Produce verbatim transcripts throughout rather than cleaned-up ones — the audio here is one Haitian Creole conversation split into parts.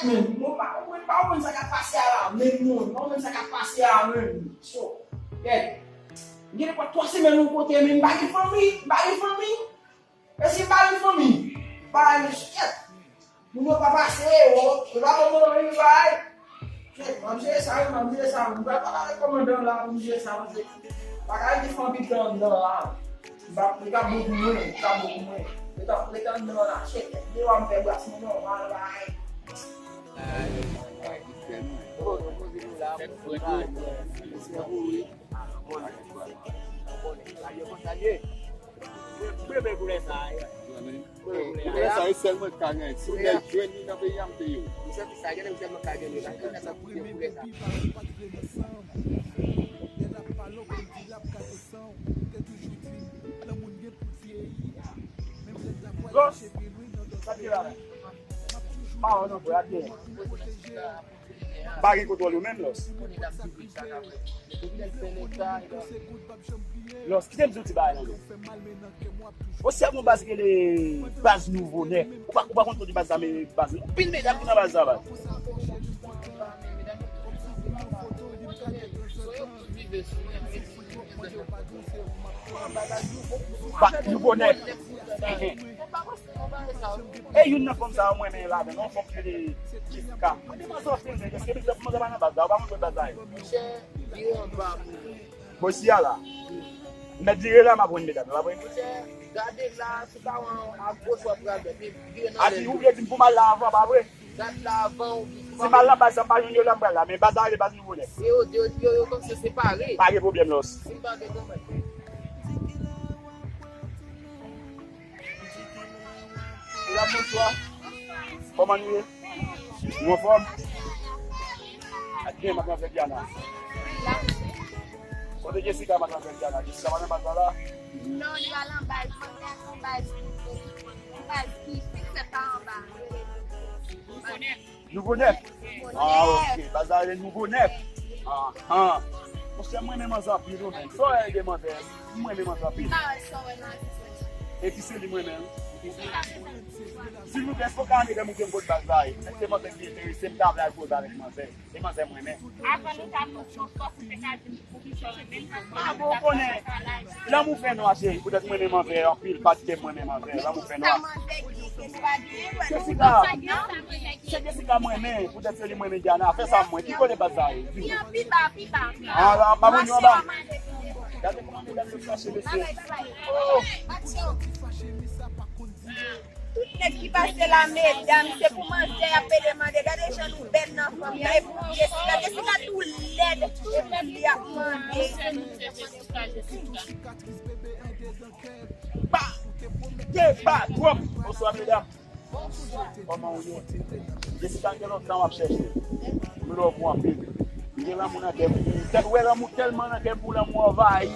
Mwen pa konprann, pa konprann sa k ap pase a la menm non, pa konprann sa k ap pase a menm. So, kèt. M gen nenpòt twa semèn yon kote, men m pa gen fanmi, m pa gen fanmi. E si m pa gen fanmi, bagay yo kèt. Moun yo pa pase, yo, yo pa konprann anyen bagay. Kèt, m ap jere sa, wi, m ap jere sa. M pral pale avèk kòmandan la pou m jere sa, paske bagay ki fè anpil tan anndan la. M pa, li ka bon pou mwen, li ka bon pou mwen. Li ka, li ka anndan la, chèt, deyò a m fè bras mwen nòmal, bagay. Koulè sa, e sèl mwen k ka gen. Si w lè jwenn li nan peyi a, m peye w. Los, sa ki la? Pa wè non, bwè, atè. Pa gen kontwòl yo menm, Los. Los, kite m di yon ti bagay nan men w. Osya gon baz ki rele baz Nouvo Nèf. Ou pa, ou pa konn kote baz sa, men baz, anpil medam ki nan baz sa, baz. Baz Nouvo Nèf. E youn nan fanm sa yo mwen renmen ladan, yon fanm ki rele Jessica. Mwen te panse w ap renmen, èske Jessica kòmanse pa nan baz la, ou pa konn baz la ye. Monchè, vire anba pou mwen. Bon, si a la. M mèt vire la, m ap jwenn medam, m ap jwenn. Monchè, gade la, se pa yon agwòch w ap pral fè, men vire nan lè. Ati, ou vle di m pou m al la avan, pa vre? Gad la avan ou vin. Si m al nan baz sa, m pa jwenn yo la, m pral la. Men baz la rele baz Nouvo Nèf. E yo, yo, yo, yo kòmsi separe. Pa gen pwoblèm, Los. Si m pa gen kòman. Medam, bonswa. Kòman nou ye? Nou anfòm? Ak byen, madmwazèl Diana. Kote Jessica, madmwazèl Diana? Jessica pa nan baz la la? Non, li pa nan baz, li nan yon baz prive. Yon baz ki fikse pa anba. Nouvo Nèf. Nouvo Nèf? Ah, ok. Baz la rele Nouvo Nèf. Ah, ah. Monchè, mwen renmen manzè anpil, wi, menm. Sa w wè gen manzè, mwen renmen manzè anpil. E ki se li mwen menm? Silvouplè, èske w ka mete m kote baz la ye? Èske manzè ki enterese m ta vle al koze avèk manzè? E manzè mwen renmen. Avan nou ta pran yon fòs, ou te ka di m pou ki sa w renmen l, paske nou ta pran sa ka live. Lanmou fè nwa, cheri. Poutèt mwen renmen manzè anpil, pa kite m renmen manzè. Lanmou fè nwa. Jessica, se Jessica mwen renmen, poutèt se li mwen renmen Diana. Fè sa mwen. Ki kote baz la ye? Di nou. Pi ba, pi ba, pi ba. Ah, la, pa moun yo anba. Gade kòman medam yo fache, mesye. Oh. Tout nèg ki pase la, medam, se pou manzè y ap pede mande. Gade jan nou bèl nan fanmi an. E pou Jessica, Jessica tou lèd. E pou li ap mande. Ba! Ke ba! Twòp! Bonswa, medam. Kòman w ye? Jessica, gen lontan m ap chèche w. M love ou anpil. M gen lanmou nan kè m. Tèl, wè lanmou tèlman nan kè m pou lanmou anvayi.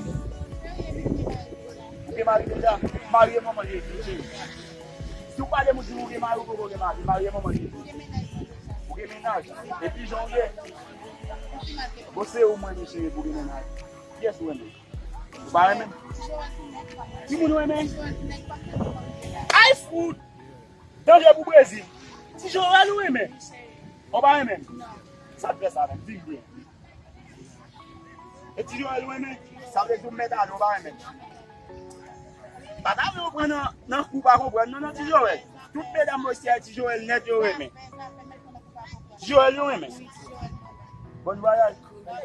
Ou gen mari deja? Marye manman Jezi, cheri. Si w pale moun di w gen mari, ou poko gen mari. Marye manman Jezi. Ou gen mennaj. Epi jan w ye. Bon, se ou mwen renmen, cheri, pou gen mennaj. Kiyès ou renmen? Ou pa renmen? Ki moun ou renmen? Ay, fout! Danje pou Brezil. Ti Joel ou renmen? Ou pa renmen? Sa k fè sa menm? Di m byen. E Ti Joel ou renmen? Sa vle di w mèt ale, ou pa renmen? Pa ta vle w pran nan, nan kou pa konprann non, non, Ti Joel. Tout medam Mosye Ti Joel nèt yo renmen. Ti Joel yo renmen. Bon vwayaj.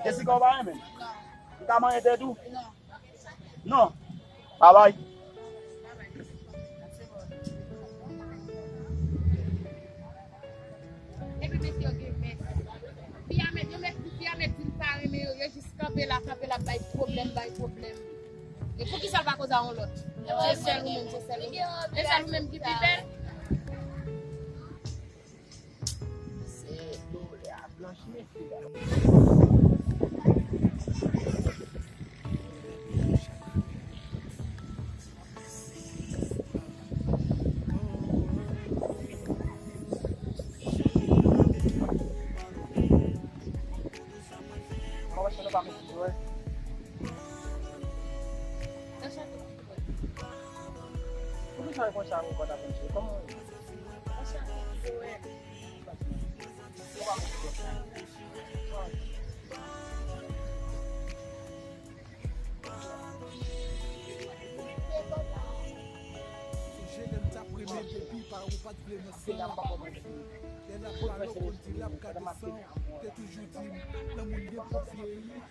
Jessica ou pa renmen? Ou ka manyen tèt ou? Non. Babay. Epi mesye yo gen mès. Fi a mèt, yo mèt, fi a mèt di l pa renmen yo, yo jis kanpe la, kanpe la, bay pwoblèm, bay pwoblèm. E poukisa l pa koze a yon lòt? Se sèl ou menm, se sèl ou menm. E sèl ou menm ki pi bèl. Se doulè a blanch, mesye. Mwen wè se nou pa met ti Joel. Poukisa w konn sa ankò ta konn Joel? Kòman w ye? Anchante, Joel. Lè n ap pale, w konn di l ap gade san w, te toujou di m, nan moun gen pou vyeyi.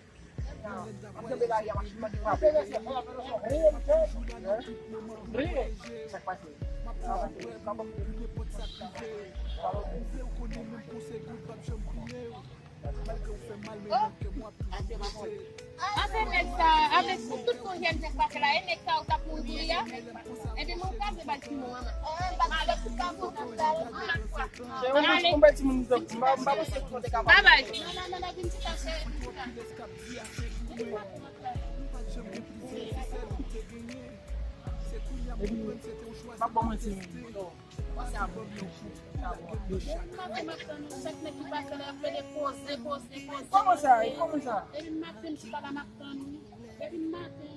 Anfen, nèg sa, avèk tout konjè nèg pa fè la, e nèg sa ou t ap mouri a. Epi mwen kraze bal ti mou an. Babay. Epi, m ap ban mwen ti moun. Depi maten m ap tann ou, chak nèg ki pase la, y ap plede koze, koze, koze, koze. Kòman sa? Kòman sa? Depi maten m chita la, m ap tann ou. Depi maten.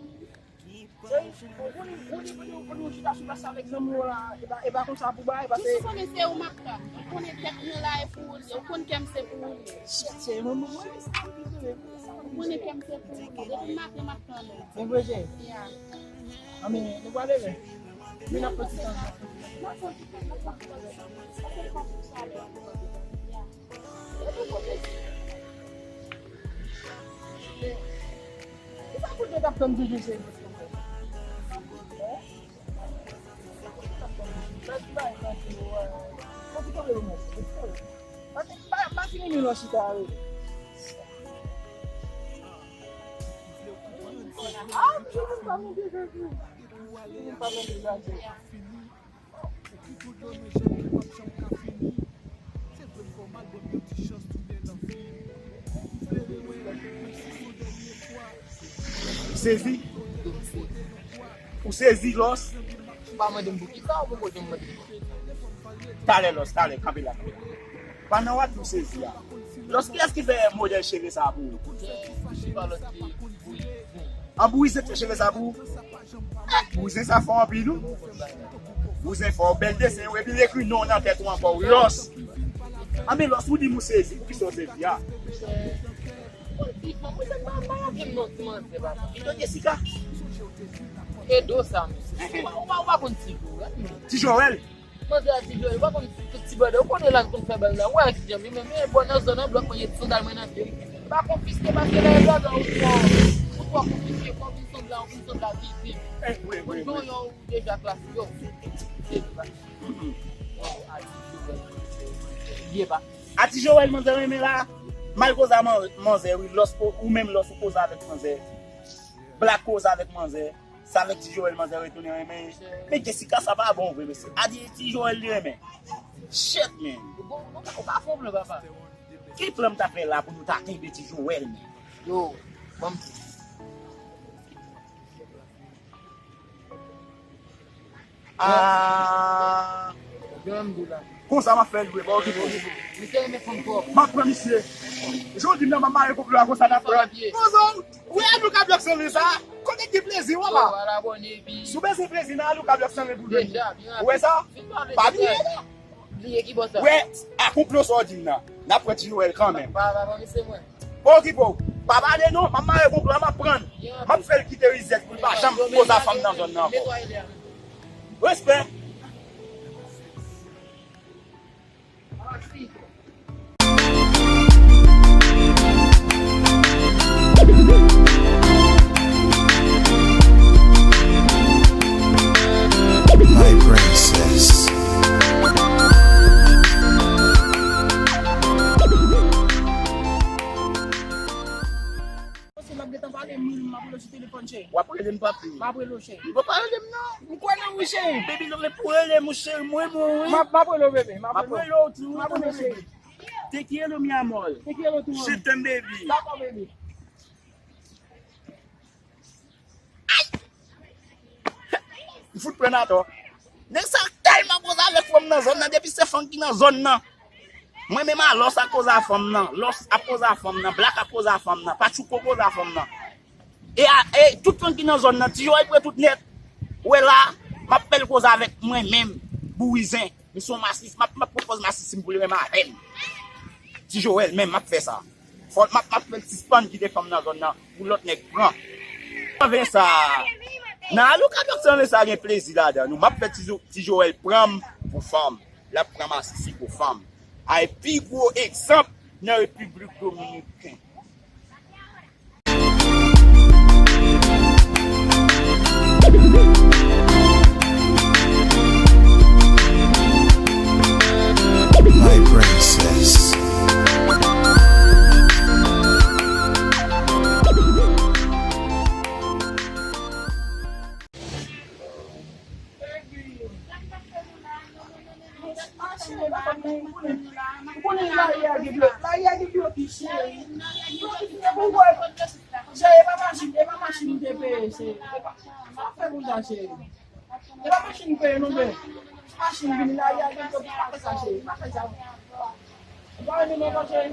Ou di, ou di, ou di, ou di, ou chita sou plas avèk zanmi w la, e pa, e pa konsa pou bay, e pa se. Ou konnen se ou m ap tann. Ou konnen tèt mwen la e pou ou li. Ou konn kè m se pou ou li. Shit, se mwen, mwen, mwen, sa m di, mwen. Ou konnen kè m se pou ou li. Depi maten m ap tann ou. Mwen vre, cheri. Yeah. Anben, nou prale, men. Men n ap pran ti tan. Kisa pou te t ap tann toujou se. Pa fini mi lò chita. Ah, m pa mande Jezi. M pa mande Jezi. Ou sezi? Ou sezi, Lòs? Ou pa mande m poukisa, ou poko janm mande m poukisa. Talè, Lòs, talè, kanpe la. Pandan w ap di w sezi a. Lòs, kiyès ki fè modèl cheve sa a pou ou? An Bouizen te cheve sa pou ou? Bouzen sa fò anpil wi. Bouzen fò, bèl desen wi, epi l ekri non w nan tèt ou ankò wi, Lòs. Anben Lòs, ou di m ou sezi, poukisa w sezi a? Ti fanm, ou se pa, pa raple m non ti manzè, papa. Pito Jessica. E do sa, mesye. Ou pa, ou pa, ou pa konn Ti Jowèl, non? Ti Jowèl? Manzè a Ti Jowèl, ou pa konn tout ti brother, ou konnen la n konn fè bal la. Ou wè kijan m ye menm, men bon nan zòn nan blòk mwen ye, ti sandal mwen nan pye m. Pa konfiske, paske lè yo gade ou twò, ou twò konfiske, fò w vin sanble, ou vin sanble a viktim. Moun jan w yo, ou deja klase yo. Se li pa. Ye pa. A Ti Jowèl manzè renmen la, m al koze a man-, manzè wi, Lòs, ou menm Lòs ou koze avèk manzè. Black koze avèk manzè. Sa avèk Ti Jowèl manzè retounen renmen. Men Jessica sa pa bon vre mesye. A di Ti Jowèl li renmen. Shit, man. Bon, ou pa, ou pa fè yon plan, papa. Ki plan m ta fè la pou nou ta kenbe Ti Jowèl, man? Yo, ban m di. Ah. Konsa m ap fè l vre, pa okipe w. M ap pran misye. Jodi m nan m ap mare konplo a konsa n ap pran. Poze w. Ou wè Alouka Block sanble sa? Kote ki plezi w la? Si w bezwen plezi nan Alouka Block sanble pou jwenn li. Ou wè sa? Pa bliye non. Bliye ki bò sa? Wè, a konplo sa w di m nan. N ap pran Ti Jowèl kanmenm. Pa, pa, pa, pa, mesye mwen. Pa okipe w. Pa pale non, m ap mare konplo a, m ap pran l. M ap fè l kite rizèt pou l pa janm koze a fanm nan zòn nan ankò. Respè. My princess. Posib l ap gentan pale, m, m ap rele w sou telefòn, cheri. W ap rele m, papi. M ap rele w, cheri. Ou pa rele m, non. M kwè nan ou, cheri. Baby, non, men pou rele m, cheri, mwen, mwen, wi. M ap, m ap rele w, bebe. M ap rele w tou. M ap rele w, cheri. Te quiero, mi amor. Te quiero, tu amor. Je t'aime, baby. Dakò, bebe. Ay! M fout pran atò. Nèg sa tèlman koze avèk fanm nan zòn nan, depi se fanm ki nan zòn nan. Mwen menm a Lòs ap koze a fanm nan, Lòs ap koze a fanm nan, Black ap koze a fanm nan, Patchouko koze a fanm nan. E a, e tout fanm ki nan zòn nan, Ti Jowèl pran tout nèt. Ou wè la, m ap fè l koze avèk mwen menm, Bouizen. M se yon masis, m ap, m ap pran pòz masis m pou li renmen avè m. Ti Jowèl menm, m ap fè sa. Fò m ap, m ap fè l sispann kite fanm nan zòn nan pou lòt nèg pran. Anven sa. Nan Alouka Block sanble sa gen plezi ladan nou. M ap fè Ti Jo-, Ti Jowèl pran m pou fanm. L ap ranmase se gwo fanm. Ay pi gwo egzanp nan Repiblik Dominiken. My princess. Ou konnen lari a gen bloki, lari a gen bloki, cheri. Ou wè, cheri, e pa machin, e pa machin m te peye, cheri. E pa, pa fè konsa, cheri. E pa machin m peye non, bebe. Machin vini, lari a gen bloki, pa fè sa, cheri, pa fè sa. Ou pa renmen m ankò, cheri?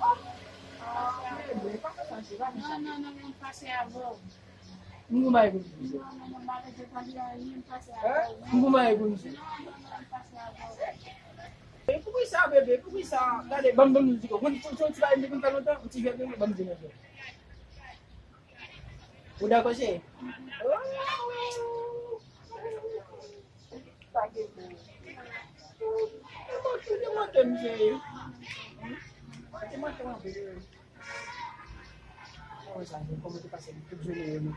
Ah, bebe, pa fè sa, cheri, pa fè sa. Non, non, non, non, m pase avè w. M gon bagay pou m di. Hein? M gon bagay pou m di. E poukisa, bebe? Poukisa? Gade, ban m, ban m di w, yon ti bagay m te konn fè lontan, yon ti jwèt, ban m di w, mesye. Ou dakò, cheri? Oh! Pa gen moun. E manke, e manke m, cheri. Manke, manke m anpil, wi. Kòman sa, kòman te pase tout jounen yo menm?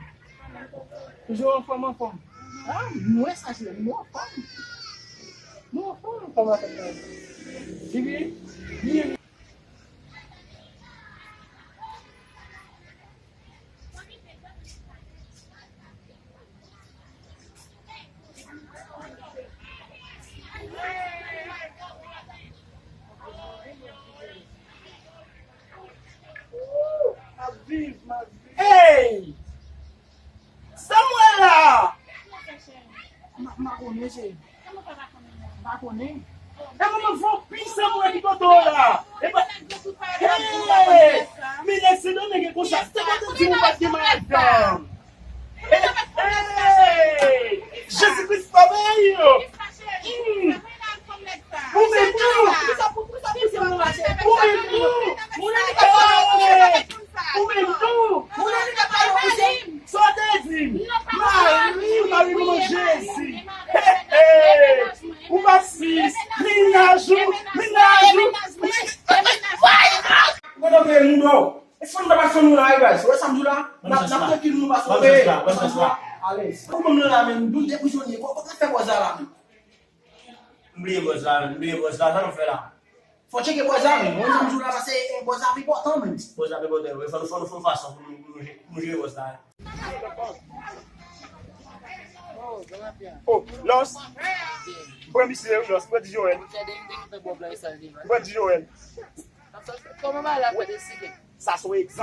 Toujou anfòm, anfòm. Ah, m wè sa, cheri, nou anfòm. Nou anfòm, anfòm avèk nou. Bibi, bibi. Hey! Sa m wè la? M pa konnen, cheri. M pa konnen. E mwen, mwen fon pi sa m wè ki kote w la. E pa, hey! Men nèg Sendomeng e konsa. Se kote di ou pa t gen madanm. Hey! Jezi Kris pa bay yo. Hmm. Ou menm tou. Ou menm tou. Hey! Ou menm tou. Sa w te di m? Mari, mari, manman Jezi. Hey, hey. Ou pa sis. Mennaj ou, mennaj ou. Mwen ta vle moun, non. E fanm ta pa fanm nou la, e guys. Ou wè sa m di w la? N ap, n ap trankil, nou pa sove. Ale. Kòman m nan la menm? Nou de prizonye. Kò, kò, fè bòz la la menm. M bliye bòz la, m bliye bòz la. Sa nou fè la? Fò tcheke bòz la menm. Mwen, sa m di w la, pase, eh, bòz la pi enpòtan menm. Bòz la pi enpòtan, wi. Fò nou, fò nou, fò nou fason pou nou, pou nou, pou nou jere bòz la. Oh, Lòs. Pran misye, wi, Lòs. Pran ti Joel. Pran ti Joel. Sa se yon egzanp.